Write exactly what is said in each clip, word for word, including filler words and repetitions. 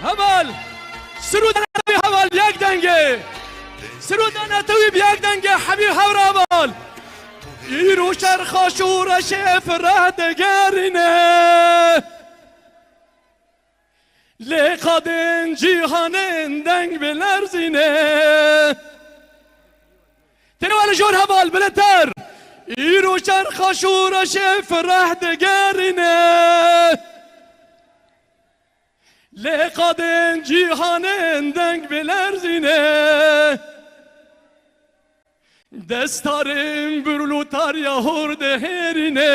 Heval! Sirûda netewî heval bi yek dengê. Sirûda netewî bi yek dengê hebî hewra heval. Îro çerxa şûreşê fireh digerîne. Lê qadên cîhanên deng bilerzîne. Tenê we li jor heval bilindtir. Îro çerxa şûreşê fireh digerîne. Lê qadên cîhanên deng bilerzîne. Destarên birûl û tariya hor dihêrîne.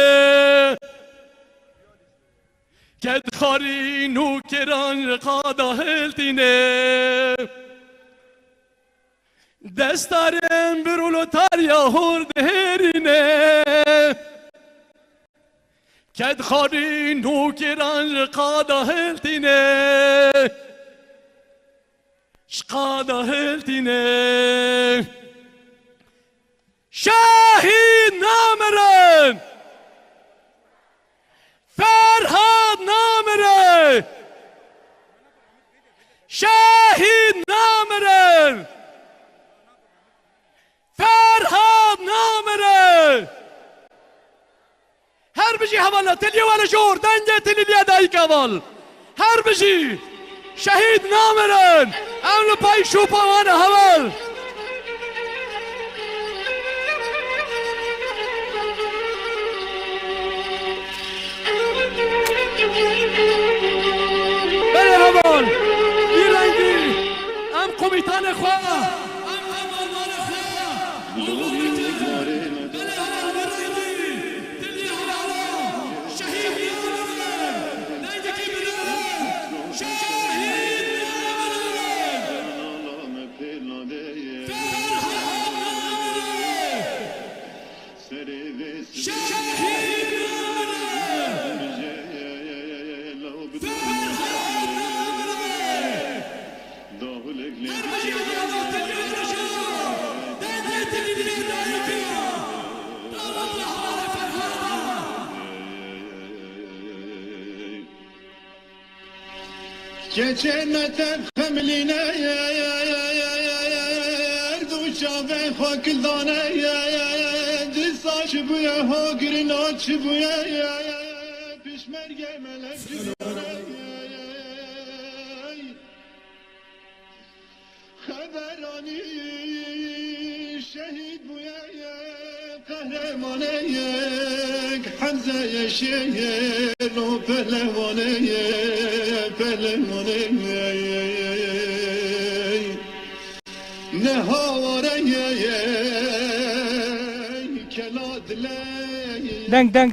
Kedxarî nûkeran ji qada hiltîne. Destarên birûl û tariya hor dihêrîne. Kedxarî nûkeran ji qada hiltîne. Ji qada hiltîne. Şehîd namirin! Ferhad namire! Şehîd namirin! Ferhad namire! Her bijî hevala tiliyê we li jor, dengê tilî liya dayika heval. Her bijî şehîd namirin. Em li pay şûpa wan e heval. Belê heval. Vî rengî em komîtanê xwe, em hevalvanê xwe. Keçê me tev xemilîne, her du çavê xwe kildane, dîsa çi bûye, hogirina çi bûye, pişmerge melek cî bûye. Xeberanî şehîd bûye, qehremanê yek Hemzeyê şêr û pehlewanê, pehlewanê ne hawarê kela dilê. Deng, deng.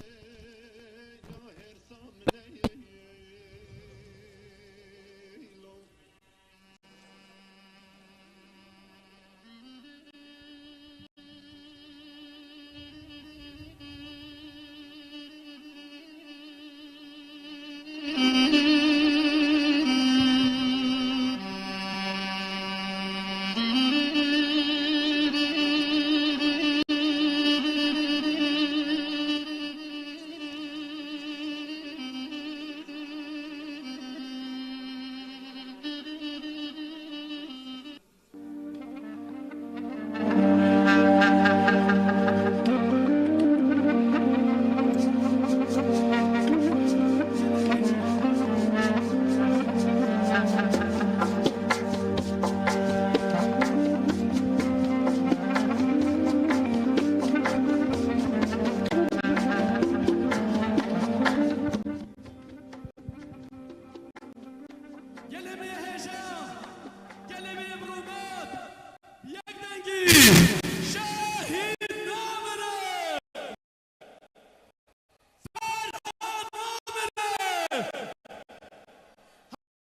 Gelê me yê hêja, gelê me yê bi rûmet, bi yek dengî, şehîd namire! Ferhad namire!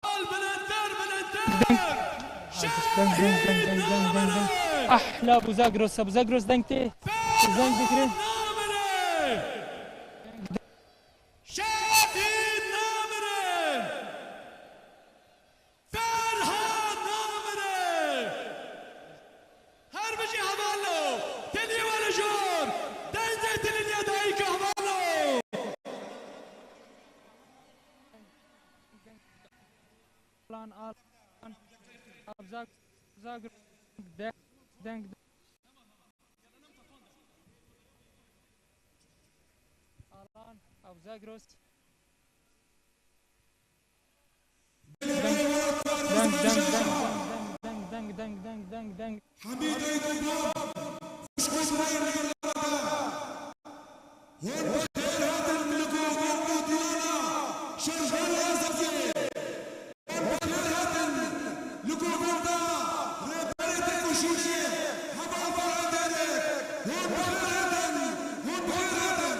Hal bilindtir, bilindtir! Deng, deng, deng, deng, deng, deng, deng, deng. Şehîd namire! Ahla bu Zagros, bu Zagros deng tê. Zeng bikirin. Ferhad namire! Şehîd namire! Ferhad namire! Her bijî hevalo! Tiliyê we li jor! Dengê tilî liya dayika hevalo! Alan, Alan, Abzak, Zagro, deng, deng, deng. Alan, Abzagros. Deng, deng, deng. Hemîdê Dubab, xweşxweşanên Hûn bi xêr hatin li Govend û Diyana, şervanê azadiyê. Hûn bi xêr hatin li Govenda Rêberê Têkoşînê, Heval Ferhat Dêrêk. Hûn bi xêr hatin, hûn bi xêr hatin.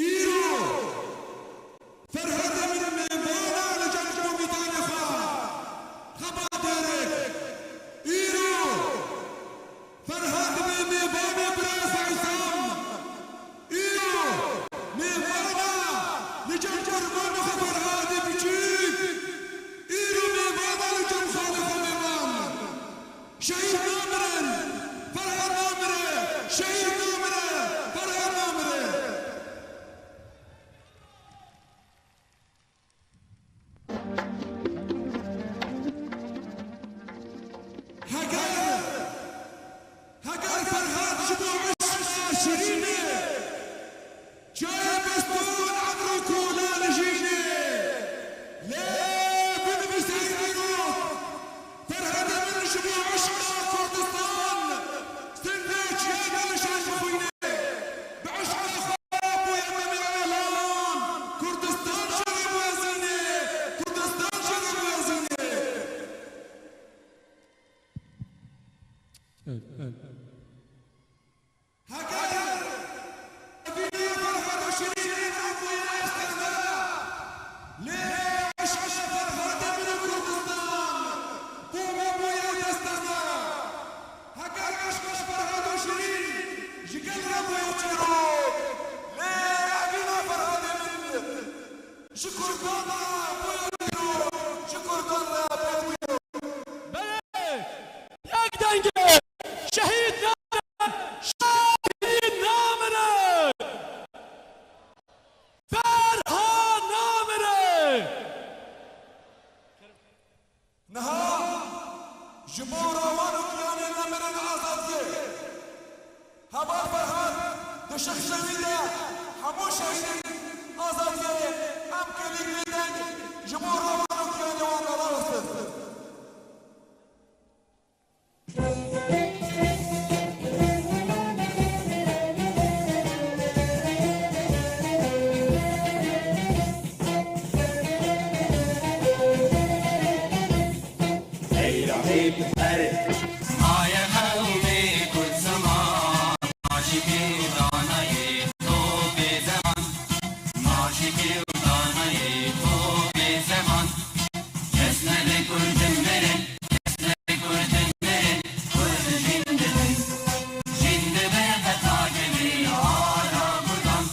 Îro Ferhad Emin mêvan e li cem komîtanê xwe. Xebat Dêrêk. Îro Ferhad bê mêvanê bira Seîsam. Îro mêvan e li cem kurbanê xwe Ferhadê biçûk. Îro mêvan e li cem xalê xwe mêvan. Şehîd namirin, Ferhad namire, şehîd namire, Ferhad namire. Heger, heger Ferhad ji bo eşqa şirînê, Çayê Beston emro kola li jînê. Lê binivîse îro Ferhad Emin ji bo eşqa Kurdistan singê çiyayê nişan bixwîne. Bi eşqa xwe bûye demê elan. Kurdistan jê re bûye zînê. Kurdistan jê re bûye zînê. Evet, evet. Heger evîna Ferhada Şirîn îro bûye esteza, lê eşqa Ferhadê min û Kurdistan bo me bûye desteza. Heger eşqa Ferhada Şirîn ji gel re bûye çîrok, lê evîna Ferhadê min ji Kurdan re bûye çîrok, ji Kurdan re bûye çîrok. Belê! Yek dengê! Şehîd namire! Şehîd namire! Ferhad namire! Niha ji bo rawan û kiyanên nemirin azadiyê, Heval Ferhad di şexsê wî de hemû şehîdên azadiyê em kêlîk bêdeng ji bo rawan û kiyanê wan re rawestin. Ey Rehîb, erê. Maye qewmê Kurd ziman, aşikê û danayê to bê zeman. Aşikê û danayê to bê zeman. Kes nebe Kurdin mirin, kes nebe Kurdin mirin, Kurd jîn dibin. Jîn dibe qet nakevî ala Kurdan.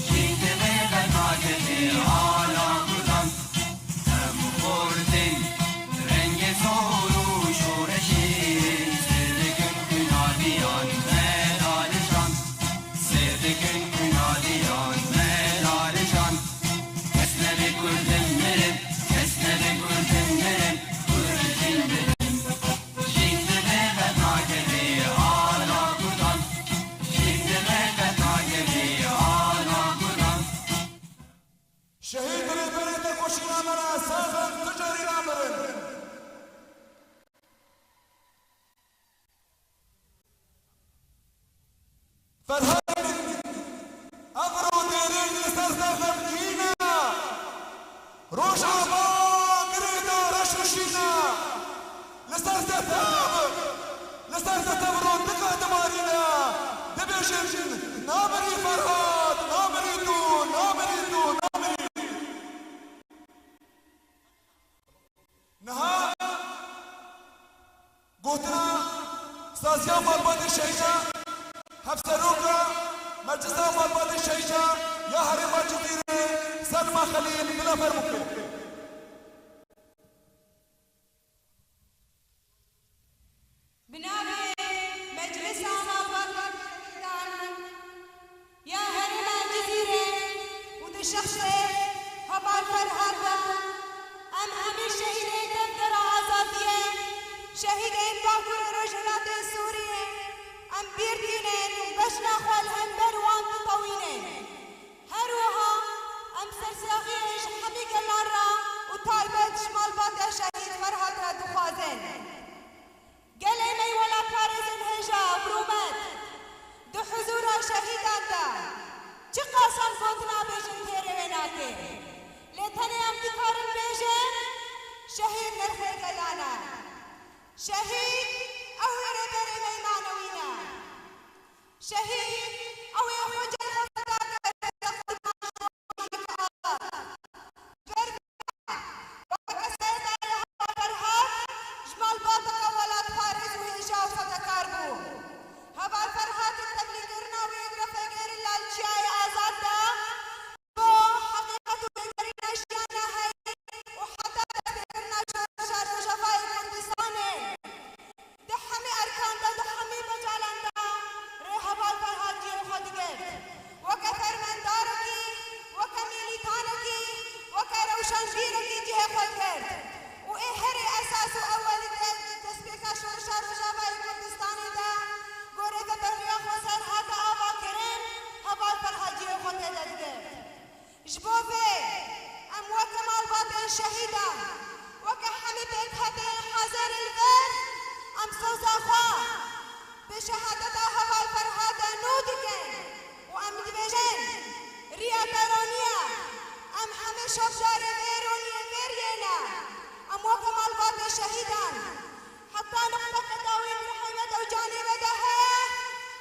Jîn dibe qet nakevî ala Kurdan. Em xortin rengê sor û şoreşî, sêr dikin xwîna diyan me dalijan. Sêr dikin xwîna diyan me dalijan. Kes nebe Kurdin mirin, kes nebe Kurdin mirin, Kurd jîn dibin. Jîn dibe qet nakevî ala Kurdan. Jîn dibe qet nakevî ala Kurdan. Şehîd rêberê tekoşîna me ne, sax in, tu carî namirin. Ferhad Emin, evro Dêrêk li ser te xemgîn e. Rojava girêda reş û şîn e. Li ser te tev, li ser te tev rondik e dibarîne. Dibêjin, namirî Ferhad, namirî tu, namirî tu, namirî. Niha gotina saziya malbatê şehîda, hevseroka Meclisa Malbatê Şehîda ya Herêma Cizîrê Selma Xelîl bila fermo bike. Bi navê Meclisa Malbatê Şehîdan şehîdên Bakurê Rojhilatê Sûriyê em bîr tînin û bejna xwe li hember wan ditewînin. Her wiha em sersaxiyê ji hemî gelan re û taybet ji malbata şehîd Ferhat re dixwazin. Gelê me yî welatparêzên hêja û rûmet di huzûra şehîdan de çiqas em gotina bêjin têrê wê nake. Lê tenê em dikarin bêjin, şehîd nirxê gelan e. Şehîd ew ê rêberê me yî manewî ne. Şehîd ew ê xwe cem xwe feda kir, Weke Serdar Heval Ferhat ji malbateke welatparêz û hêja û fedekar bû. Heval Ferhat li tevlîkirina wê grafê gêr li Çiyayê Azad de bo heqîqet û lêgerîna jiyana heyî û heta destpêkirina şoreşa Rojavayê Kurdistanê. Di hemî erkan de, di hemî mecalan de rê Heval Ferhat cihê xwe digirt. Weke fermendarekî, weke mîlîtanekî, weke rewşenbîrekî cihê xwe digirt. Û ê herî esas û ewelî de destpêka şoreşa Rojavayê Kurdistanê de gorê veteriya xweser hate avakirin, Heval Ferhat cihê xwe tê de digirt. Ji bo vê em weke malbatên şehîdan, weke hemî pêkhateyên hazirê li vir, em soza xwe bi şehadeta Heval Ferhat de nû dikin û em dibêjin, riya te ronî ye, em hemî şopdarê vê roniyê vê riyê ne. Em weke malbatê şehîdan, heta nuqteke dawî di rihê me de û canê me de heye,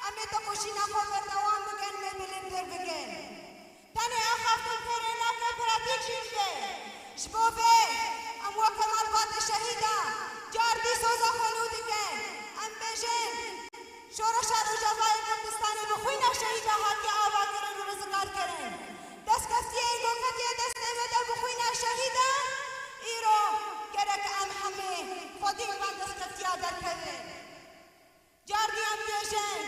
em ê tekoşîna xwe berdewam bikin, em ê bilindtir bikin. Tenê axaftin pêrê nake, pratîk jî dibe. Ji bo vê em weke malbatê şehîdan car dî soza xwe nû dikin. Em bêjin, şoreşa Rojavayê Kurdistanê bi xwîna şehîda hatiye avakirin û rizgarkirin. Destkeftiyên ku ketiye destê me de bi xwîna şehîdan, îro gerek em hemî xwedî li van destkeftiya derkevin. Cardî em bêjin,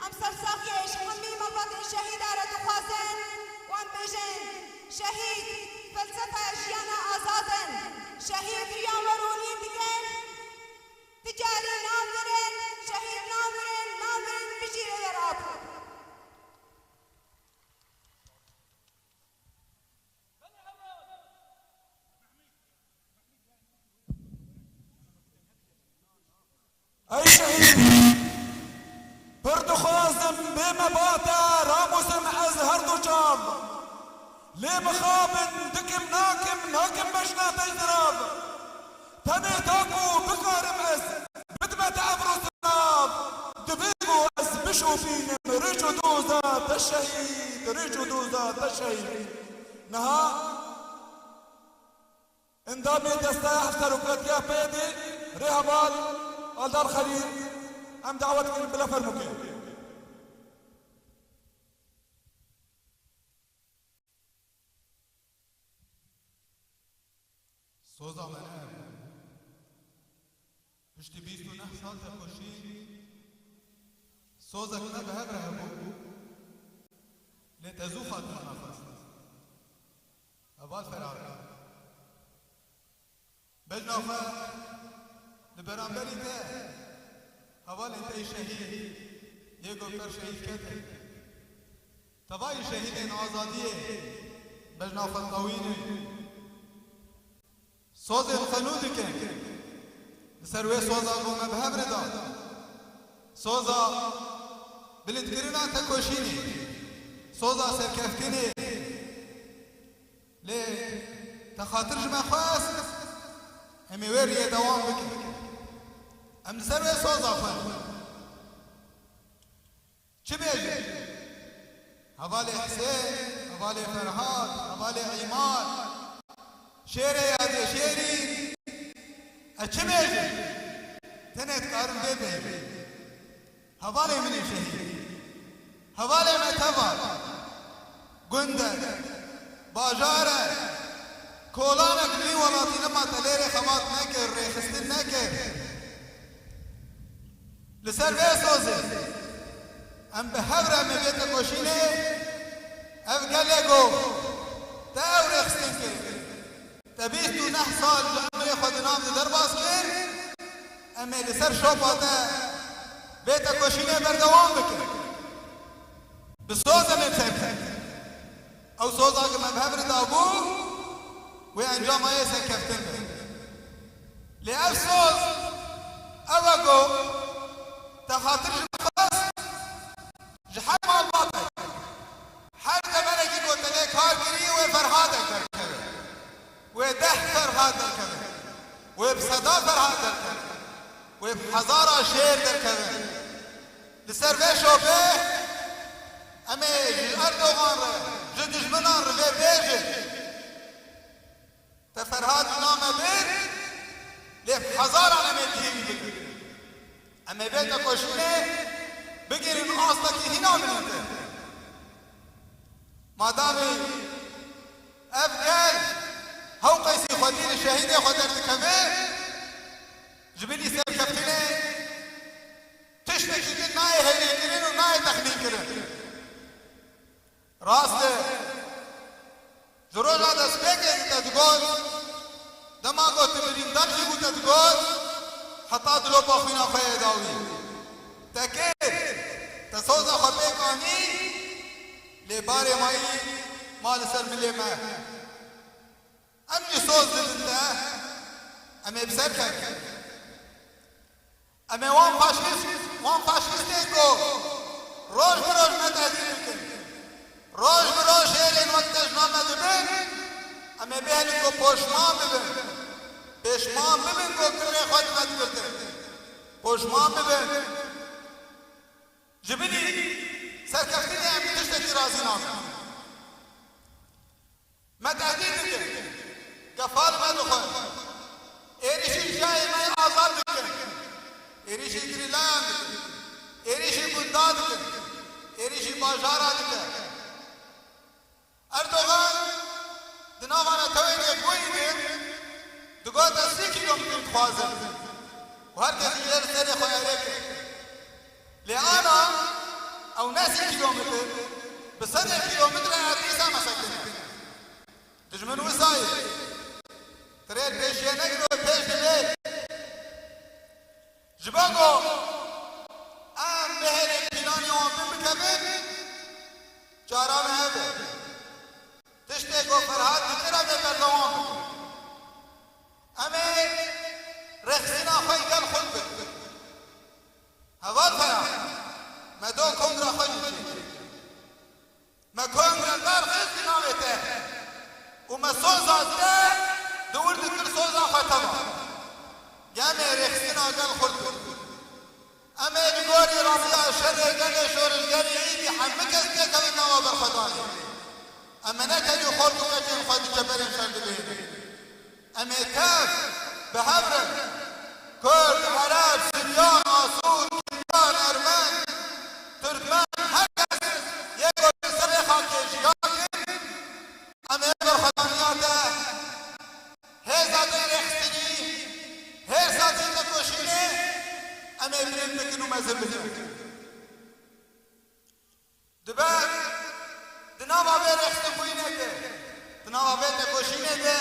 em sersaxiyê ji hemî malbatên şehîda re dixwazin û em bêjin, şehîd felsefeya jiyana azad in, şehîd riya me ronîn dikin, ti carî namirin, şehîd namirin, namirin, bijî Rêber Apo. Ey şehîd, pir dixwazim bême ba te, ramûsim ez her du çav. Lê mixabin dikim nakim, nakim bejna te zirav. Tenê ta ku bikarim ez bidime te evro sinav, divê ku ez bişopînim rêç û doza te şehîd, rêç û doza te şehîd. Niha endamê desteya hevserokatiya P Y D'ê, rêheval Aldar Xelîl, em dawet dikin bila fermo ke. Soza me ne ev bû. Piştî bîst û neh sal tekoşîn, sozek me bi hev re hebû, lê te zû xatir naxwest. Heval Ferhat, bejna xwe li beramberî te, hevalên te yê şehîd, yê ku li ser şehîd ketin, tevayî şehîdên azadiyê bejna xwe diqewînin. Sozên xwe nû dikin. Li ser wê soza ku me bi hev re da. Soza bilindkirina tekoşînê. Soza serkeftinê. Lê te xatir ji me xwest, em ê wê riyê dewam bikin. Em li ser wê soza xwe. Çi bêjin? Hevalê Hisên, hevalê Ferhat, hevalê Îmad, şêrê yadê şêrî, ez çi bêjim? Tenê dikarim vê bêjim. Hevalê min ê şehîd. Hevalê me teva. Gund e, bajar e, kolanek li vî welatî nema te lê rê xebat nekir, rêxistin nekir. Li ser vê sozê em bi hev re me vê tekoşînê, ev gelê ku te ew rêxistin kir, te bîst û neh sal ji emirê xwe di nav de derbas kir, Em ê li ser şopa te vê tekoşînê berdewam bikin. Bi soz em ê bi ser bikin. Ew soza ku me bi hev re dabû, wê encama yê serkeftin be. Lê ev soz, ew e ku te xatir ji me xwest, ji her malbatek, her deverekî ku te lê kar kirî, wê Ferhadek derkeve. Wê deh Ferhad derkeve. Wê bi seda Ferhad derkeve. Wê bi hezara şêr derkeve. Li ser vê şopê em ê ji Erdogan re, ji dijminan re vê bêjin. Te Ferhad ji name bir, lê bi hezaran em ê cihê wî bigirin. Em ê vê tekoşînê bigirin astekî hîna bilind. Madamî ev gel hewqesî xwedî li şehîdê xwe derdikeve, ji bilî serkeftinê tiştekî din nayê hêvîkirin û nayê texmînkirin. Rast e, ji roja destpêkê te digot, dema ku tu birîndar jî bû te digot, heta dilopa xwîna xwe yê dawî. Te kir, te soza xwe pêk anî, lê barê mayî ma li ser milê me. Em jî soz didin te, em ê bi ser kevin. Em ê wan faşîst, wan faşîstên ku roj bi roj me tehdît dikin, roj bi roj hêlên wek te ji nav me dibin, em ê bêhnin ku poşman bibin. Pêşman bibin ku kirê xwe li me digirtin. Poşman bibin. Ji bilî serkeftinê em bi tiştekî razî nabin. Me tehdît dikin. Gefa li me dixwe. Êrîşî ji cihê me yê azad dikin. Êrîşî girîlayan dikin. Êrîşî gunda dikin. Êrîşî bajara dikin. Erdogan di nava netewên yekbûyî de digot, ez sî kîlometre dixwazim û her kes ji ser serê xwe erê kir. Lê ana ew ne sî kîlometre, bi sedê kîlometre erdî dîsa me sekinî. Dijmin wisa ye. Tirêl pêşiye negiro, pêş dibê. Ji bo ku em bihêlin pîlanê wan bin bikevin, çara me ev e. Tiştê ku Ferhat dikir, em ê berdewam bikin. Em ê rêxistina xwe yê gel xurt bikin. Heval Ferhat, me do kongra xwe jî çêkir. Me kongra dar xist di navê te û me soza te di wir dikir soza xwe teva. Em ê rêxistina gel xurt bikin. Em ê li gorî raziya şerê gelê şorişgerî êdî hemû kes têkevin nava berxwedanê. Em ê ne tenê xort û keçên xwe di çeperên şer dibêjin. Em ê tev bi hev re, Kurd, Ereb, Siryan, Asûr, Kirdan, Ermen, Tirkmen, her kes yê ku li ser vê xakê jiyan dikin, em ê berxwedaniya te, hêza te yê rêxistinî, hêza te yê tekoşînê, em ê bilind bikin û mezin bikin. Dibe di nava vê rêxistinbûyînê de, di nava vê tekoşînê de,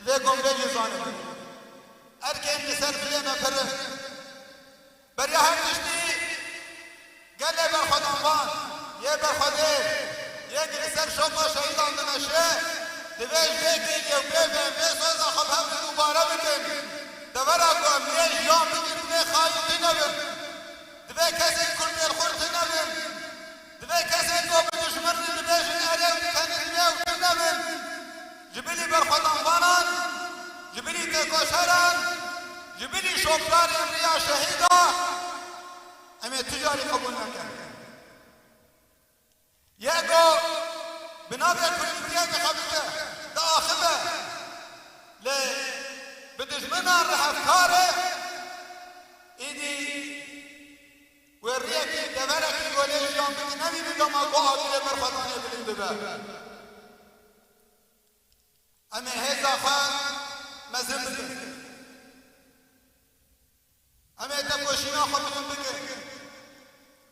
vê gomvê jî zanibin. Erkên li ser bilê me pir in. Beriya her tiştî gelê berxwedanvan, yê berxwedêr, yê ku li ser şopa şehîdan dimeşe, divê ji vê kêliyê û pê ve em vê soza xwe bi hev re dubare bikin. Devera ku em yê jiyan bikin, divê xayîn tune bin. Divê kesên Kurd têlxur tune bin. Divê kesên ku bi dijmin re dibêjin erê û dikenin divê ew tune bin. Ji bilî berxwedanvanan, ji bilî têkoşeran, ji bilî şopdarên Riya Şehîda em ê tu carî qebûl nekin. Yê ku bi navê Kurdîtiyê dixebite, diaxive, lê bi dijminan re hevkar e, êdî wê riyekî, deverekî wê lê jiyan bike, nemîne dema ku agirê berxwedanê bilind bibe. Em ê hêza xwe mezin bikin. Em ê tekoşîna xwe bilind bikin.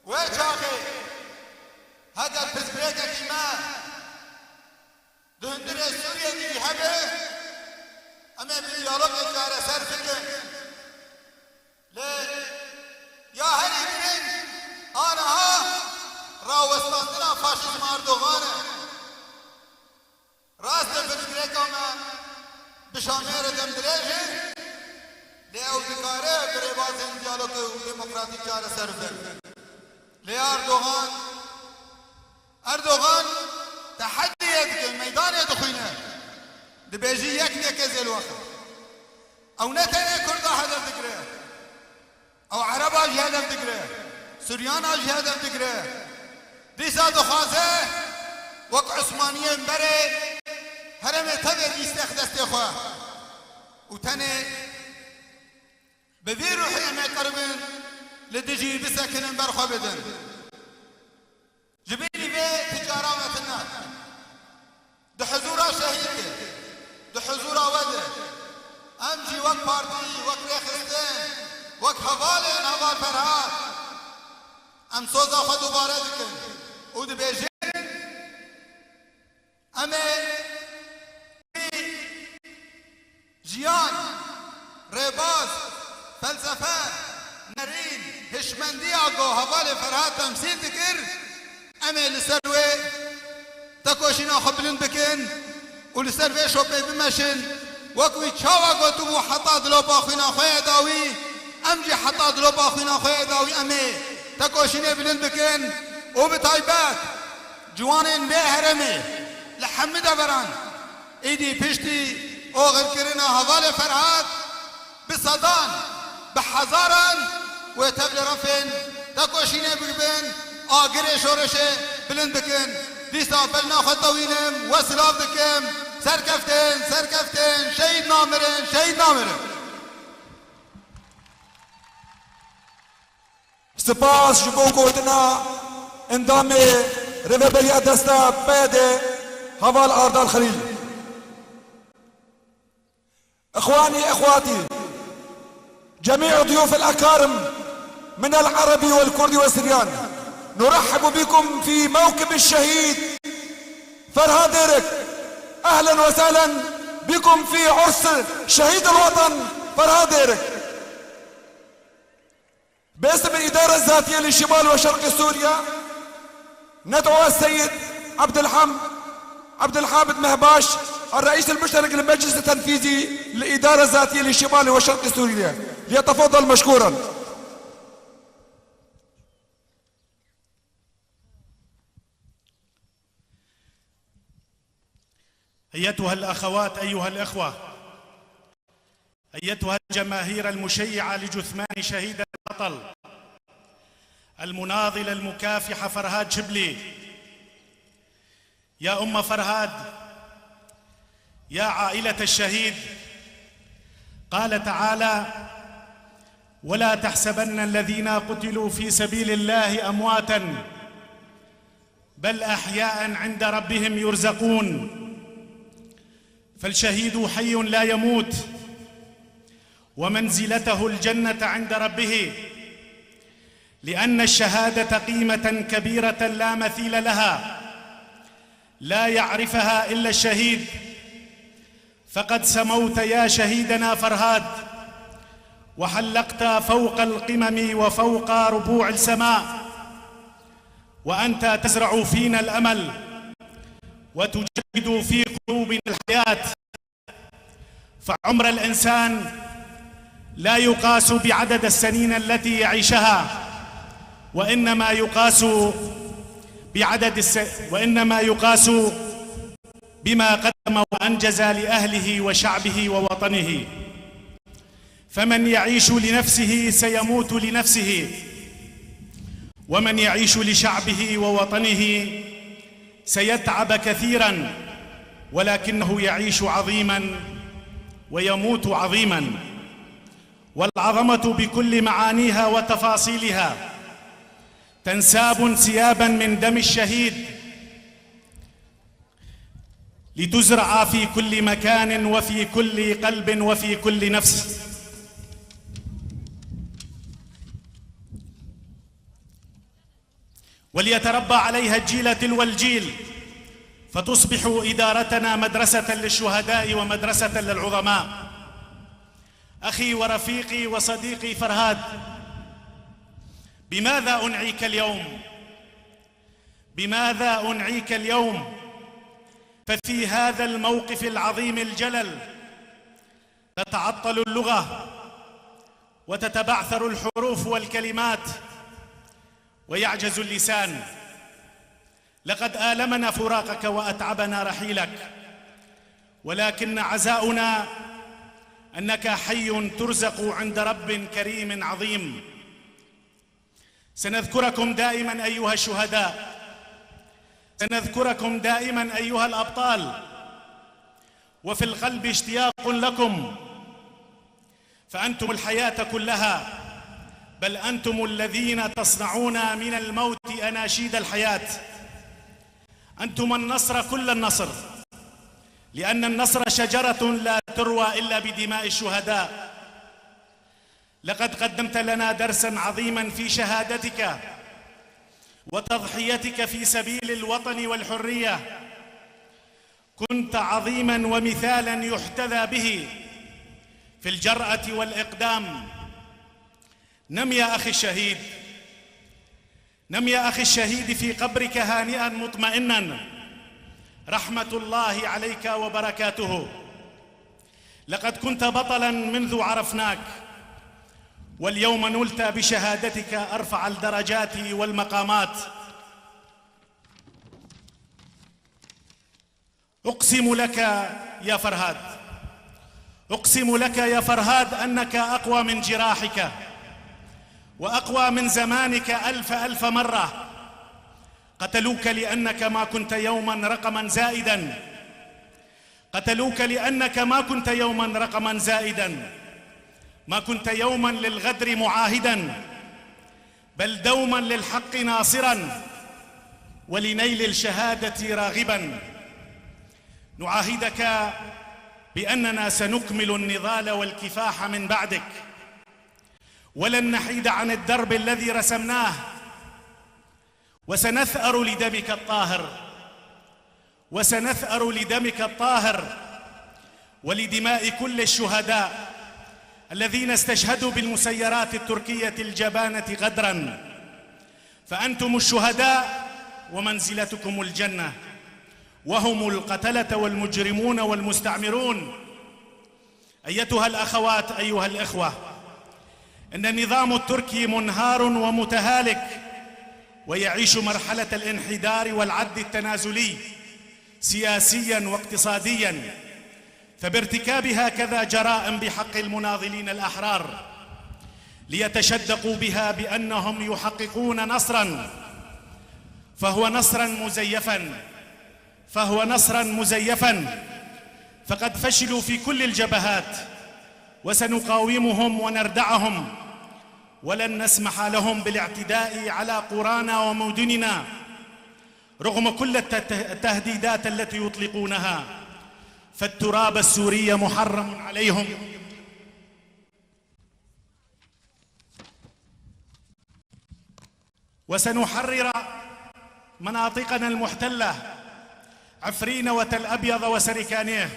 Wê çaxê heger pirsgirêkekî me di hundirê Sûriyê de jî hebe, em ê bi diyalogê çareser bikin. westandina faşîzma Erdogan e. Rast e, pirsgirêka me bi Şamê re dem dirêj e, lê ew dikare bi rêbazên diyalogê û demokratîk çareser bibe. Lê Erdogan, Erdogan tehediyê dike, meydanê dixwîne. Dibêjî yek yek ez ê li we xim. Ew ne tenê Kurda hedef digire. Ew Ereba jî hedef digire, Suryana jî hedef digire. Dîsa dixwaze wek Osmaniyên berê herêmê tevê lîstex destê xwe û tenê bi vî ruhê em ê qiribin li dijî bisekinin ber xwe bidin. Ji bînî vê ti cara me tune. Di huzûra şehîd de, di huzûra we de, em jî wek partî, wek rêxistin, wek hevalên heval Ferhat, em soza xwe dubare dikin û dibêjin, em ê Jiyan, rêbaz, felsefe, nerîn, hişmendiya ku hevalê Ferhat temsîl dikir, em ê li ser wê tekoşîna xwe bilind bikin û li ser vê şopê bimeşin. Wek wî çawa gotibû, heta dilopa xwîna xwe ye dawî, em jî heta dilopa xwîna xwe ye dawî em ê tekoşînê bilind bikin û bi taybet ciwanên vê herêmê li hemî deveran Êdî piştî oxirkirina hevalê Ferhat bi sedan, bi hezaran wê tev li refên tekoşînê bigibin, agirê şoreşê bilind bikin. Dîsa belna xwe tewînim, we silav dikim. Serkeftin, serkeftin, şehîd namirin, şehîd namirin. Spas ji bo gotina endamê Rêveberiya Desta P Y D, Heval Ardal Xelîl. إخواني إخواتي، جميع ضيوف الأكارم من العربي والكردي والسريان، نرحب بكم في موكب الشهيد فرهاد ديرك. أهلا وسهلا بكم في عرس شهيد الوطن فرهاد ديرك. باسم الإدارة الذاتية لشمال وشرق سوريا، ندعو السيد عبد الحم-، عبد الحامد مهباش، الرئيس المشترك للمجلس التنفيذي للإدارة الذاتية لشمال وشرق سوريا، ليتفضل مشكورا. أيتها الأخوات، أيها الإخوة، أيتها الجماهير المشيعة لجثمان شهيدنا البطل المناضل المكافح فرهاد شبلي، يا أم فرهاد، يا عائلة الشهيد، قال تعالى: ولا تحسبن الذين قتلوا في سبيل الله أمواتا بل أحياء عند ربهم يرزقون. فالشهيد حي لا يموت، ومنزلته الجنة عند ربه، لأن الشهادة قيمة كبيرة لا مثيل لها، لا يعرفها إلا الشهيد. فقد سموت يا شهيدنا فرهاد، وحلقت فوق القمم وفوق ربوع السماء، وأنت تزرع فينا الأمل، وتجدد في قلوبنا الحياة. فعمر الإنسان لا يقاس بعدد السنين التي يعيشها، وإنما يقاس بعدد الس-، وإنما يقاس بما قدم وأنجز لأهله وشعبه ووطنه. فمن يعيش لنفسه سيموت لنفسه، ومن يعيش لشعبه ووطنه سيتعب كثيرا، ولكنه يعيش عظيما ويموت عظيما. والعظمة بكل معانيها وتفاصيلها تنساب انسيابا من دم الشهيد، لتزرع في كل مكان وفي كل قلب وفي كل نفس، وليتربى عليها الجيل تلو الجيل، فتصبح إدارتنا مدرسة للشهداء ومدرسة للعظماء. أخي ورفيقي وصديقي فرهاد، بماذا أنعيك اليوم؟ بماذا أنعيك اليوم؟ ففي هذا الموقف العظيم الجلل تتعطل اللغة وتتبعثر الحروف والكلمات ويعجز اللسان. لقد آلمنا فراقك وأتعبنا رحيلك، ولكن عزاؤنا أنك حي ترزق عند رب كريم عظيم. سنذكركم دائما أيها الشهداء، سنذكركم دائما أيها الأبطال، وفي القلب اشتياق لكم، فأنتم الحياة كلها، بل أنتم الذين تصنعون من الموت أناشيد الحياة. أنتم النصر كل النصر، لأن النصر شجرة لا تروى إلا بدماء الشهداء. لقد قدمت لنا درسا عظيما في شهادتك وتضحيتك في سبيل الوطن والحرية. كنت عظيما ومثالا يحتذى به في الجرأة والإقدام. نم يا أخي الشهيد، نم يا أخي الشهيد في قبرك هانئا مطمئنا، رحمة الله عليك وبركاته. لقد كنت بطلا منذ عرفناك، واليوم نلت بشهادتك أرفع الدرجات والمقامات. أقسم لك يا فرهاد، أقسم لك يا فرهاد أنك أقوى من جراحك، وأقوى من زمانك ألف ألف مرة. قتلوك لأنك ما كنت يوما رقما زائدا، قتلوك لأنك ما كنت يوما رقما زائدا، ما كنت يوما للغدر معاهدا، بل دوما للحق ناصرا، ولنيل الشهادة راغبا. نعاهدك بأننا سنكمل النضال والكفاح من بعدك، ولن نحيد عن الدرب الذي رسمناه، وسنثأر لدمك الطاهر، وسنثأر لدمك الطاهر ولدماء كل الشهداء الذين استشهدوا بالمسيرات التركية الجبانة غدرا. فأنتم الشهداء ومنزلتكم الجنة، وهم القتلة والمجرمون والمستعمرون. أيتها الأخوات، أيها الإخوة، إن النظام التركي منهار ومتهالك، ويعيش مرحلة الانحدار والعد التنازلي سياسيا واقتصاديا، فبارتكاب هكذا جرائم بحق المناضلين الأحرار ليتشدقوا بها بأنهم يحققون نصرا، فهو نصرا مزيفا، فهو نصرا مزيفا، فقد فشلوا في كل الجبهات، وسنقاومهم ونردعهم، ولن نسمح لهم بالاعتداء على قرانا ومدننا رغم كل الت-، التهديدات التي يطلقونها، فالتراب السوري محرم عليهم. وسنحرر مناطقنا المحتلة، عفرين وتل أبيض وسركانيه،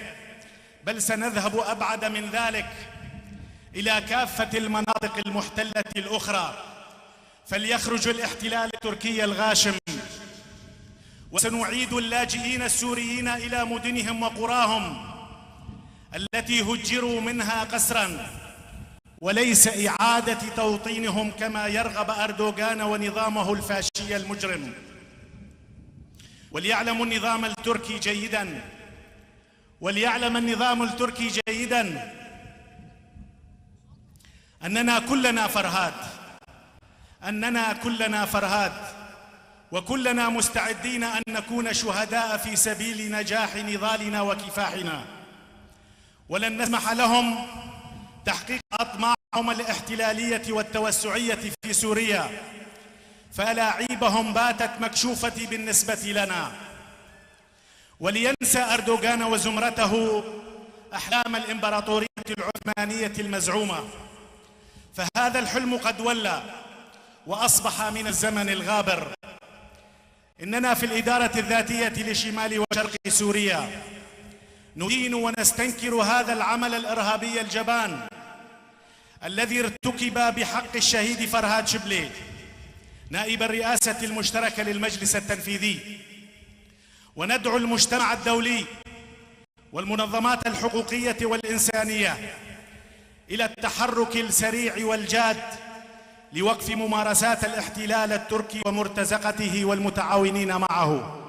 بل سنذهب أبعد من ذلك إلى كافة المناطق المحتلة الأخرى، فليخرج الاحتلال التركي الغاشم، وسنعيد اللاجئين السوريين إلى مدنهم وقراهم التي هجروا منها قسرا، وليس إعادة توطينهم كما يرغب أردوغان ونظامه الفاشي المجرم. وليعلم النظام التركي جيدا، وليعلم النظام التركي جيدا أننا كلنا فرهاد، أننا كلنا فرهاد، وكلنا مستعدين أن نكون شهداء في سبيل نجاح نضالنا وكفاحنا. ولن نسمح لهم تحقيق أطماعهم الاحتلالية والتوسعية في سوريا، فألاعيبهم باتت مكشوفة بالنسبة لنا. ولينسى أردوغان وزمرته أحلام الإمبراطورية العثمانية المزعومة، فهذا الحلم قد ولى وأصبح من الزمن الغابر. إننا في الإدارة الذاتية لشمال وشرق سوريا ندين ونستنكر هذا العمل الإرهابي الجبان الذي ارتكب بحق الشهيد فرهاد شبلي. نائب الرئاسة المشتركة للمجلس التنفيذي، وندعو المجتمع الدولي والمنظمات الحقوقية والإنسانية إلى التحرك السريع والجاد لوقف ممارسات الاحتلال التركي ومرتزقته والمتعاونين معه.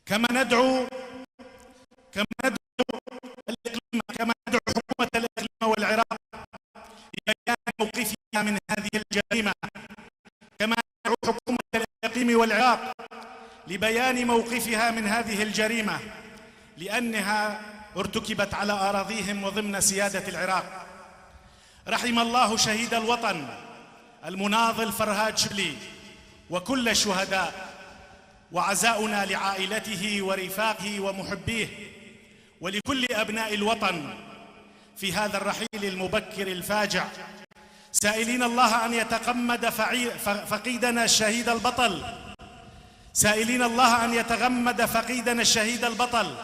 كما ندعو، كما ندعو الإقليم، كما ندعو حكومة الإقليم والعراق لبيان موقفها من هذه الجريمة، كما ندعو حكومة الإقليم والعراق لبيان موقفها من هذه الجريمة، لأنها ارتكبت على أراضيهم وضمن سيادة العراق. رحم الله شهيد الوطن المناضل فرهاد شبلي وكل الشهداء، وعزاؤنا لعائلته ورفاقه ومحبيه ولكل أبناء الوطن في هذا الرحيل المبكر الفاجع، سائلين الله أن يتغمد فعي-، ف-، فقيدنا الشهيد البطل، سائلين الله أن يتغمد فقيدنا الشهيد البطل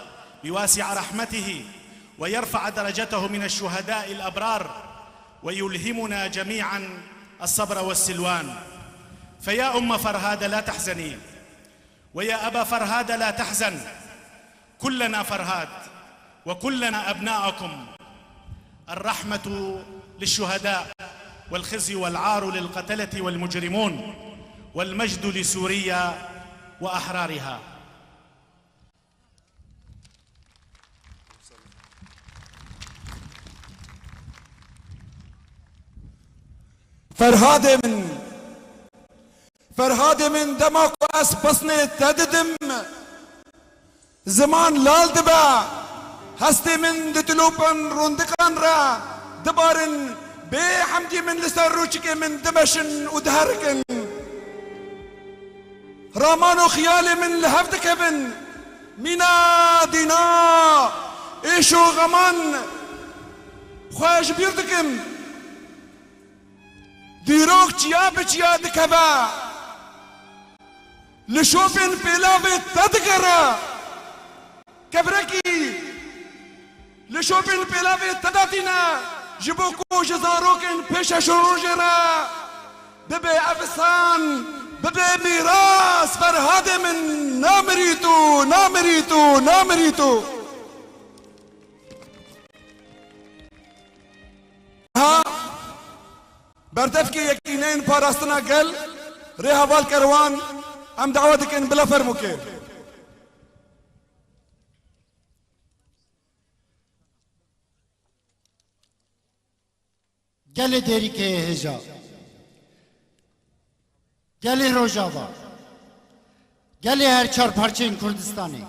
بواسع رحمته، ويرفع درجته من الشهداء الأبرار، ويلهمنا جميعا الصبر والسلوان. فيا أم فرهاد، لا تحزني، ويا أبا فرهاد، لا تحزن، كلنا فرهاد، وكلنا أبناءكم. الرحمة للشهداء، والخزي والعار للقتلة والمجرمون، والمجد لسوريا وأحرارها. Ferhadê min, Ferhadê min, dema ku ez pesnê te didim, ziman lal dibe, hestê min di dilopên rondiqan re dibarin, bê hemdî min li ser rûçikê min dimeşin û diherikin. Raman û xiyalê min li hev dikevin. Mîna dîna êş û xeman xwe ji bîr dikim. Dîrok çiya bi çiya dikeve. Li şopên pêlavê te digere. Kevrekî, li şopên pêlavê te datîne, ji bo ku ji zarokên pêşeşerojê re bibe efsan, bibe mîras. Ferhadê min, namirî tu, namirî tu, namirî tu. Ha, berdevkê yekîneyên parastina gel, rêheval Kerwan, em dawa dikin bila fermûkê. Gelê Dêrîkê yê hêja, gelê Rojava, gelê her çar parçeyên Kurdistanê,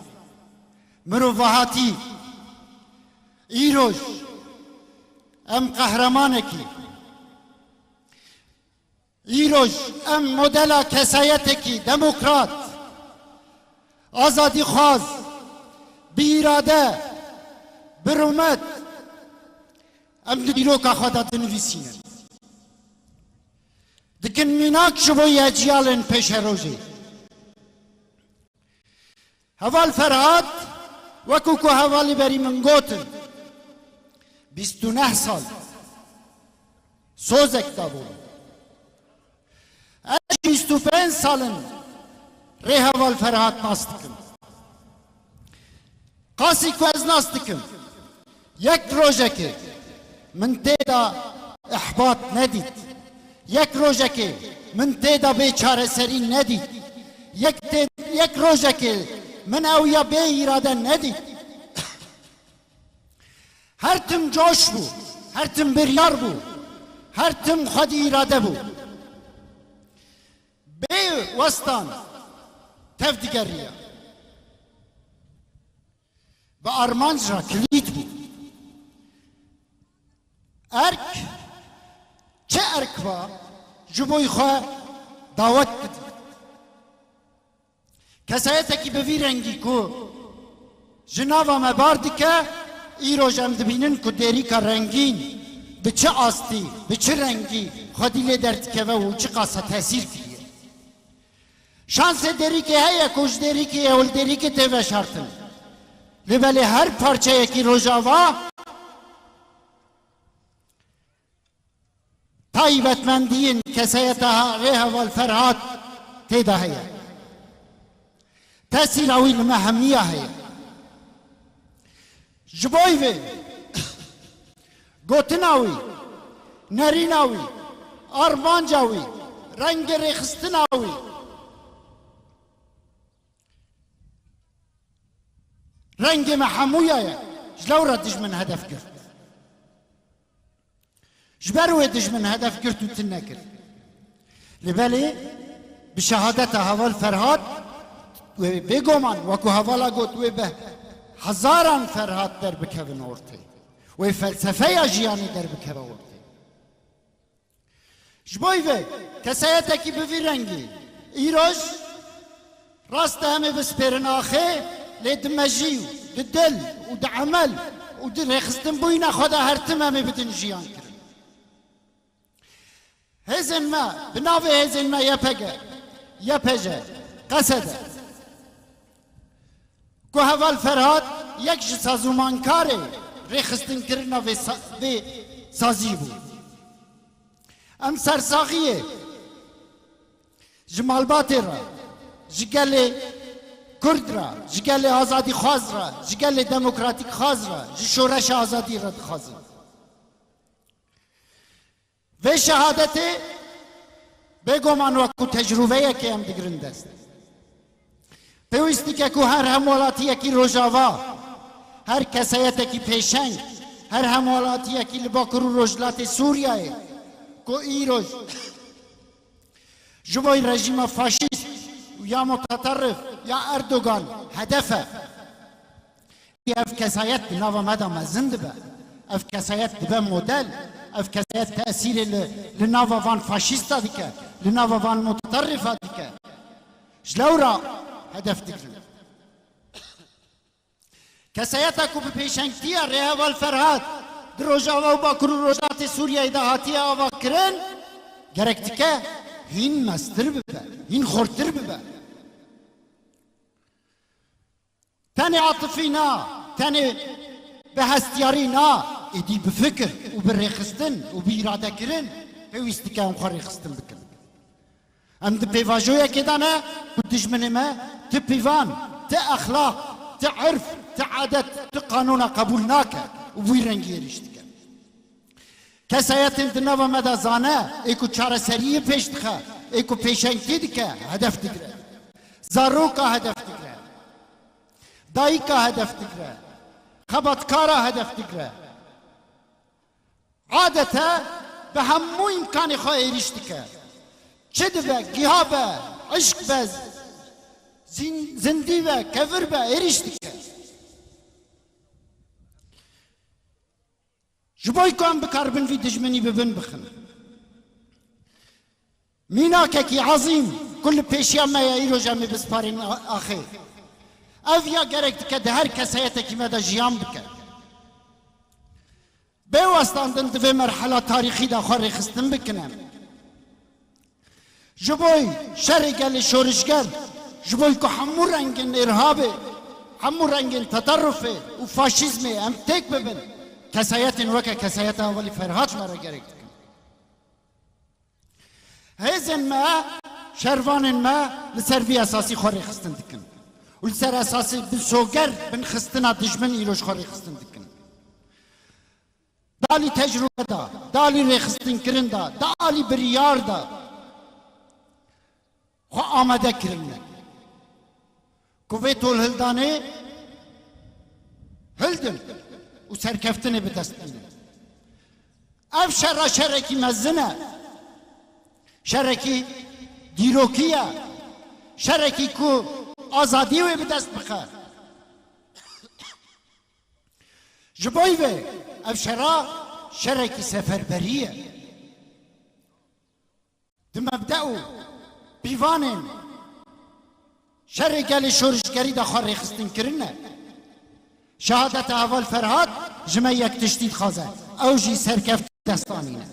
mirovahatî, îroj em qehremanekî, îroj em modela kesayetekî demokrat, azadîxwaz, bi îrade, bi rûmet, em di dîroka xwe de dinivîsînin. Dikin mînak ji bo yê ciyalên pêşerojê. Heval Ferhat, wekû ku hevalî berî min gotin, bîst û neh sal sozek dabû. Ez bîst û pênc sal in rêheval Ferhat nas dikim. Qasî ku ez nas dikim, yek rojekê min tê de ihbat nedît. Yek rojekê min tê de bêçareserî nedît. Yek tê, yek rojekê min ew ya bê îrade nedît. Her tim coş bû, her tim biryar bû, her tim xwedî îrade bû. Bê westan tev digeriya. Bi armanc re kilît bû. Erk, çi erk ba, ji bo xwe dawet bidî. Kesayetekî bi vî rengî ku ji nava me bar dike, îroj em dibînin ku Dêrîka rengîn bi çi astî, bi çi rengî xwedî lê derdikeve û çiqas e tesîr kiriye. Şansê Dêrîkê heye ku ji Dêrîkê ye û li Dêrîkê tê veşartin. Lê belê her parçeyekî Rojava Taybetmendiyên kesayeta Rêheval Ferhat tê de heye. Tesîra wî li me hemiya heye. Ji bo vê gotina wî, nerîna wî, armanca wî, rengê rêxistina wî, rengê me hemûya ye. Ji lewra dijmin hedef girt. Ji ber wê dijmin hedef girt û tune kir. Lê belê bi şehadeta heval Ferhat, wê bêguman, wekû hevala got, wê bi hezaran Ferhat derbikevin ortê. Wê felsefeya jiyanê derbikeve ortê. Ji bo vê kesayetekî bi vî rengî îroj rast e em ê bispêrin axê, lê di mejî û di dil û di emel û di rêxistinbûyîna xwe de her tim em ê bidin jiyan kirin. Hêzên me, bi navê hêzên me Y P G, Y P J, Qesede, ku heval Ferhat yek ji sazûmankarê rêxistinkirina vê sa-, vê sazî bû. Em sersaxiyê ji malbatê re, ji gelê Kurd re, ji gelê azadîxwaz re, ji gelê demokratîkxwaz re, ji şoreşa azadî re dixwazin. Vê şehadetê bêguman wekû tecrûbeyekê em digirin dest. Pêwîst dike ku her hemwelatiyekî Rojava, her keseyetekî pêşeng, her hemwelatiyekî li Bakur û Rojhilatê Sûriyeyê ku îroj ji bo rejîma faşîst û ya mutaterrif ya Erdogan hedef e. Ev kesayet di nava me de mezin dibe. Ev kesayet dibe model. Ev kesayet tesîrê li, li nava van faşîsta dike, li nava van mutaterrifa dike. Ji lewra hedef digirin. Kesayeta ku bi pêşengtiya Rêheval Ferhat di Rojava û Bakur û Rojhilatê Sûriyeyê de hatiye avakirin, gerek dike hîn mestir bibe, hîn xurtir bibe. Tenê atifî na, tenê bi hestiyarî na, êdî bi fikir û bi rêxistin û bi îradekirin pêwîst dike em xwe rêxistin bikin. Em di pêvajoyekê de ne ku dijminê me ti pîvan, ti exlaq, ti irf, ti adet, ti qanûna qebûl nake û bi wî rengî êrîş dike. Kesayetên di nava me de zane, ê ku çareseriyê pêş dixe, ê ku pêşengtî dike, hedef digire. Zaroka hedef digire. Dayika hedef digire. Xebatkara hedef digire. Adete bi hemû îmkanê xwe êrîş dike. Çi dibe, giha be, işk be, zîn-, zindî be, kevir be, êrîş dike. Ji bo ku em bikaribin vî dijminî bi bin bixin. Mînakekî ezîm ku li pêşiya me ye, îroj em ê bisparên a-, axê. Ev ya gerek dike di her keseyetekî me de jiyan bike. Bê westandin di vê merhela tarîxî de xwe rêxistin bikin em. Ji bo şerê gelê şorişger, ji bo ku hemû rengên îrhabê, hemû rengên teterrufê û faşîzmê em têk bibin, kesayetên weke kesayeta hevalî Ferhat me re gerek dikin. Hêzên me, şervanên me li ser vî esasî xwe rêxistin dikin. Û li ser esasê binsoger binxistina dijmin îroj xwe rêxistin dikin. Dalî tecrûbe de, dalî rêxistinkirin de, dalî biryar de xwe amade kirine. Ku vê tolhildanê hildin û serkeftinê bi dest bînin. Ev şera şerekî mezin e. Şerekî dîrokî ye. Şerekî ku azadî wê bi dest bixe. Ji bo vê ev şera şerekî seferberî ye. Di mebde û pîvanên şerê gelê şorişgerî de xwe rêxistin kirine. Şehadeta heval Ferhat ji me yek tiştî dixwaze. Ew jî serkeftin dest anîne.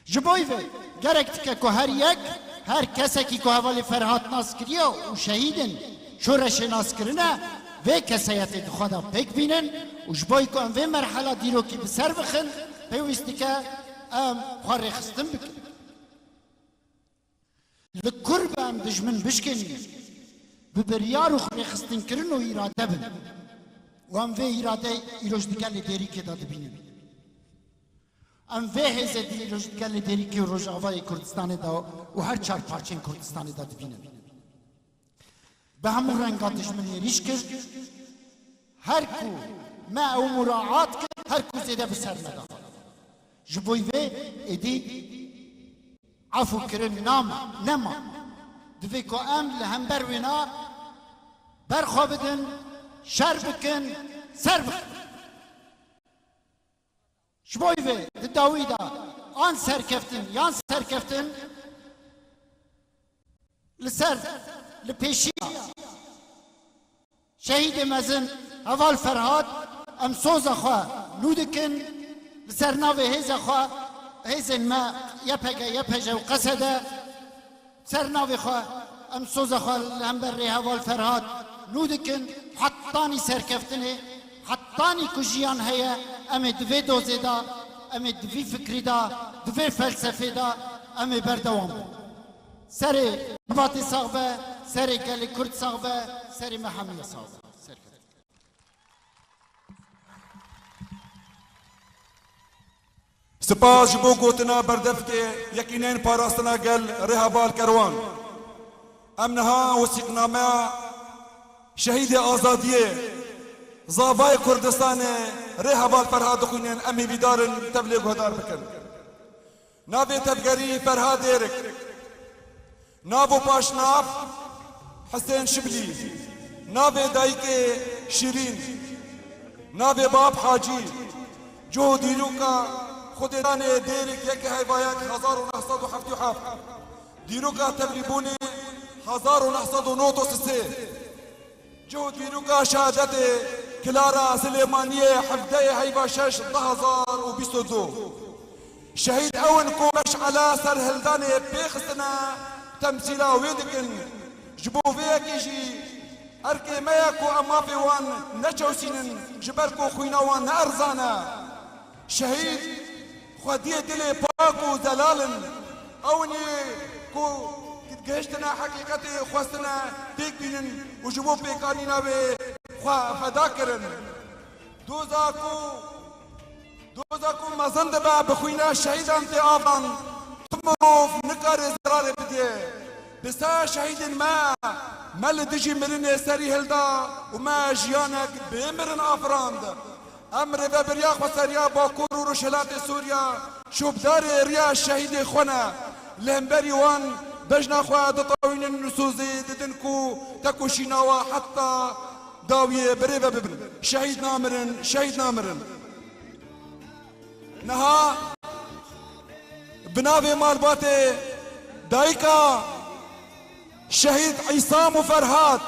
Ji bo vê gerek dike ku her yek, her kesekî ku hevalê Ferhat nas kiriye û şehîdên şoreşê nas kirine, vê keseyetê di xwe de pêk bînin û ji bo ku em vê merhela dîrokî bi ser bixin, pêwîst dike Em xwe rêxistin bikin. Li kur be em dijmin bişkênînin. Bi biryar û rêxistinkirin û îrade bin. Û em vê îradeyê îroj di gelê Dêrikê de dibînin. Em vê hêzê di îroj di gelê Dêrikê û Rojavayê Kurdistanê de û her çar parçeyên Kurdistanê de dibînin. Bi hemû renga dijmin êrîş kir. Her ku me ew muraat kir, her ku zêde bi ser me da. Ji bo vê êdî efû kirin nama, nema. Divê ku em li hember wêna berxwe bidin, şer bikin, ser bixin. Ji bo vê di dawî de an serkeftin yan serkeftin li ser, li pêşiya şehîdê mezin Heval Ferhat em soza xwe nû dikin, li ser navê hêza xwe, hêzên me Y P G, Y P J û K S D, ser navê xwe em soza xwe li hember rêheval Ferhat nû dikin. Hetanî serkeftinê, hetanî ku jiyan heye, em ê di vê dozê de, em ê di vî fikrî de, di vê felsefê de em ê berdewam bin. Serê miletê sax be, serê gelê Kurd sax be, serê me hemiye sax be. Serkeftin. Spas ji bo gotina berdevkê Yekîneyên Parastina Gel Rêheval Kerwan. Em niha wesîqnameya Şehîdê Azadiyê, Zavayê Kurdistanê Rêheval Ferhat dixwînin, em hêvîdar in tevlê guhdar bikin. Navê tevgerî Ferhat Dêrik. Nav û paşnav Hisên Şiblî. Navê dayikê Şirîn. Navê bab Hacî. Cih û dîroka Xwedêdanê Dêrik yekê heyva yek hezar û neh sed û heftê û heft. Dîroka tevlîbûnê hezar û neh sed û nod û sê. Cih û dîroka şehadetê Kilara Silêmaniyê hevdeyê heyva şeş du hezar û bîst û du. Şehîd ew in ku meşela serhildanê pê xistine, temsîla wê dikin. Ji bo vê yekê jî erkê me ye ku em mafê wan neçewsînin, ji ber ku xwîna wan ne erzan e. Şehîd xwediyê dilê pak û zelal in. Ew in ê ku gihiştine heqîqetê, xwestine têk bînin û ji bo pêkanîna wê xwe feda kirin. Doza ku, doza ku mezin dibe, bi xwîna şehîdan tê avan, tu mirov nikare zerarê bidê. Bi ser şehîdên me, me li dijî mirinê serî hilda û me jiyanek bê mirin afirand. Em rêvebiriya xweseriya Bakur û Rojhilatê Sûriya şopdarê riya şehîdê xwe ne. Li hemberî wan bejna xwe ditewînin û sozê didin ku tekoşîna we heta dawiyê bi rê ve bibin. Şehîd namirin, şehîd namirin. Niha bi navê malbatê dayika Şehîd Îsam û Ferhat,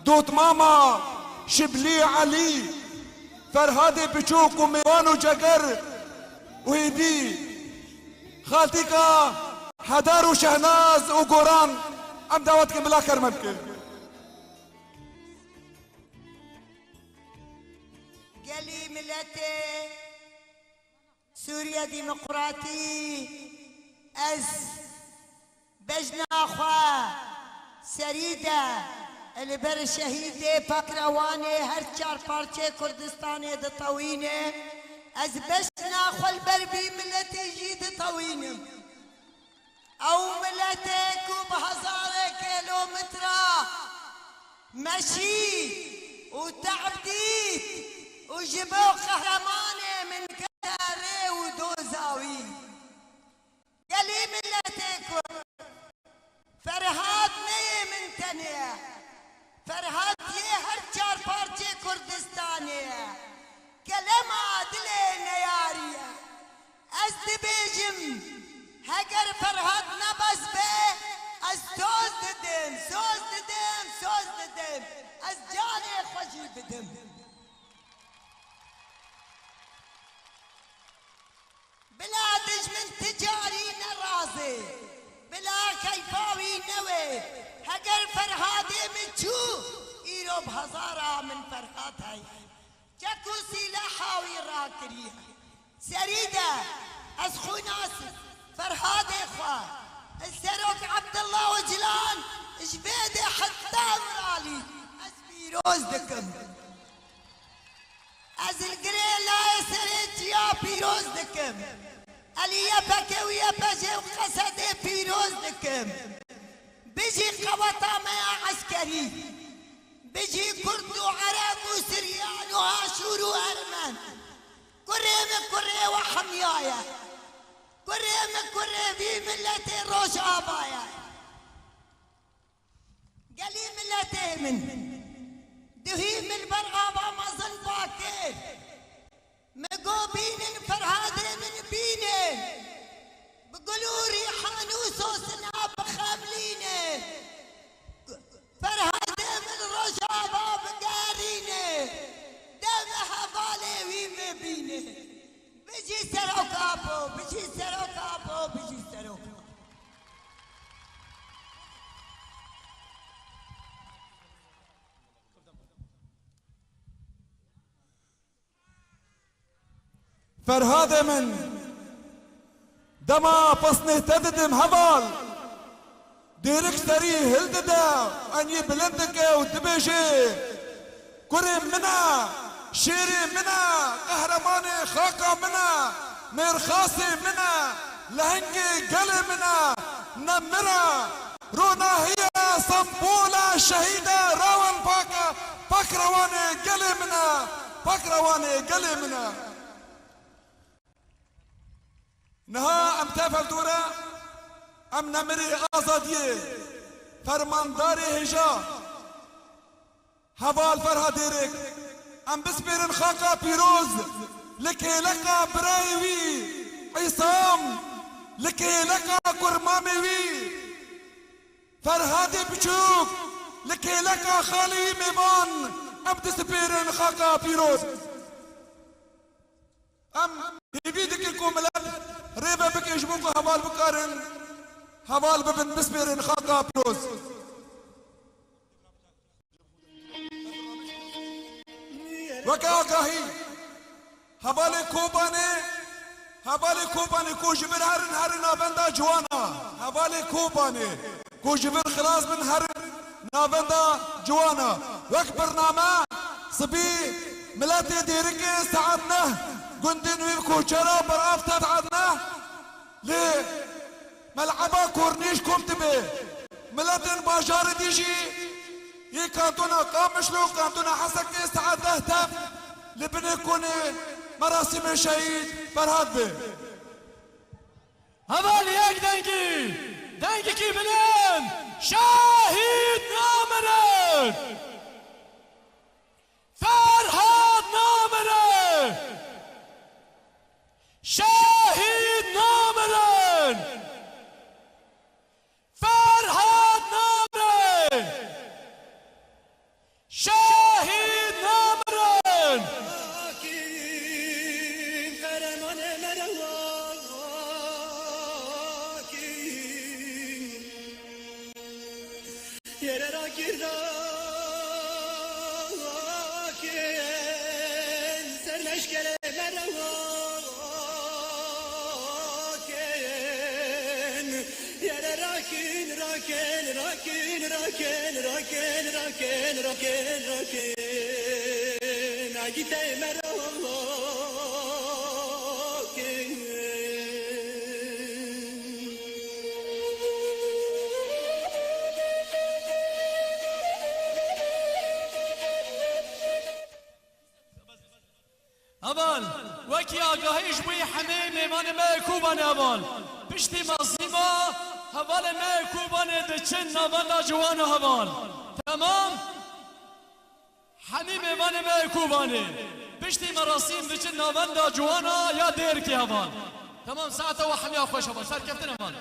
dotmama Şiblî Elî, Ferhadê biçûk û mêvan û ceger û hêvî, xaltîka Hedar û Şehnaz û Goran, em dawet dikin bila kerem bikin. Gelî miletê Sûriye Demokratî, ez bejna xwe serî de li ber şehîdê Pakrewanê her çar parçeyê Kurdistanê ditewîne. Ez bejna xwe li ber vî miletê jî ditewînim. Ew miletê ku bi hezarê kîlometre meşî û te'b dît û ji bo qehremanê min kete rê û doza wî. Gelî miletê ku Ferhat ne yê min tenê ye. Ferhat yê her çar parçê Kurdistanê ye. Kelema dilê neyarî ye. Ez dibêjim, heger Ferhat nebez be, ez soz didim, soz didim, soz didim. Ez canê xwe jî bidim. Bila dijmin ti carî nerazê, bila keyfa wî newê. Heger Ferhadê min çû, îro bi hezara min Ferhad heye. Çek û sîleha wî rakiriye. Serî de Ez xwînas Ferhadê xwe, ez Serok Ebdullah Ocalan, ji vê dê heta Îmralî ez pîroz dikim. Ez li girê layê serê çiya pîroz dikim. Elî Y P G û Y P J û Qesedê pîroz dikim. Bijî qeweta me ya eskerî. Bijî Kurd û Ereb û Siryan û Aşûr û Ermen. Kurê min kurê we hemiya ye. Kurê min kurê vî miletê Rojava ye. Gelî miletê min. Duhî min li ber ava mezin va kir. Me got bînin Ferhadê min bînin. Bi gul û rîhan û sosina bixemlîne. Ferhadê min Rojava bigerîne. Deme hevalê wî me bîne. Bijî Serok Apo, bijî Serok Apo, bijî Serok Apo. Ferhadê min, dema pesnê te didim heval, dêrik serî hildide, enî bilind dike û dibêje: Kurê min e, şêrê min e, qehremanê xaka min e, mêrxasê min e, lehengê gelê min e, nemir e. Ronahiye, sembola şehîde, rawen pake, pak rewanê gelê min e, pak rewanê gelê min e. Niha em tevhevdor e, em nemirê azadiyê, fermandarê hêja, heval Ferhad Dêrik, em bispêrin xaka pîroz li kêleka birayê wî Îsam, li kêleka kurmamê wî Ferhadê biçûk, li kêleka xalê wî mêvan, em dispêrin xaka pîroz. Em hêvî dikin ku milet rê ve bike ji bo ku heval bikarin, heval bibin bispêrin xaka pîroz. Weke agahî, hevalê Kobanê, hevalê Kobanê ku ji vir herin, herin navenda ciwana. Hevalê Kobanê ku ji vir xilas bin, herin navenda ciwana. Wek birname, sibî miletê Dêrikê saet neh gundên wî koçera berav te saet neh. Li Mel'eba Kornîş kom dibe. Miletên bajarê dî jî yê kantona Qamişlo, kantona Hesekê saet deh tev li binê konê merasîmê şehîd Ferhad be. Heval yek dengî, dengekî bilind, şehîd namirin! Ferhad namire! Şehîd namirin! Ferhad namire! Şehîd namirin! Yere rakî rakên, ser meşkerê me rewakên. Yere rakîn, rakên, rakîn, rakên, rakên, rakên, rakên, rakên. Agîteyê me rewakên. Heval, wekî agahî ji bo hemê mêvanê me yê Kobanê heval. Piştî me sîma hevalê me yê Kobanê diçin navenda ciwana heval. Temam? Hemî mêvanê me yê Kobanê piştî merasîm diçin navenda ciwana ya Dêrikê heval. Temam, saeta we hemiya xweş heval. Serkeftin heval.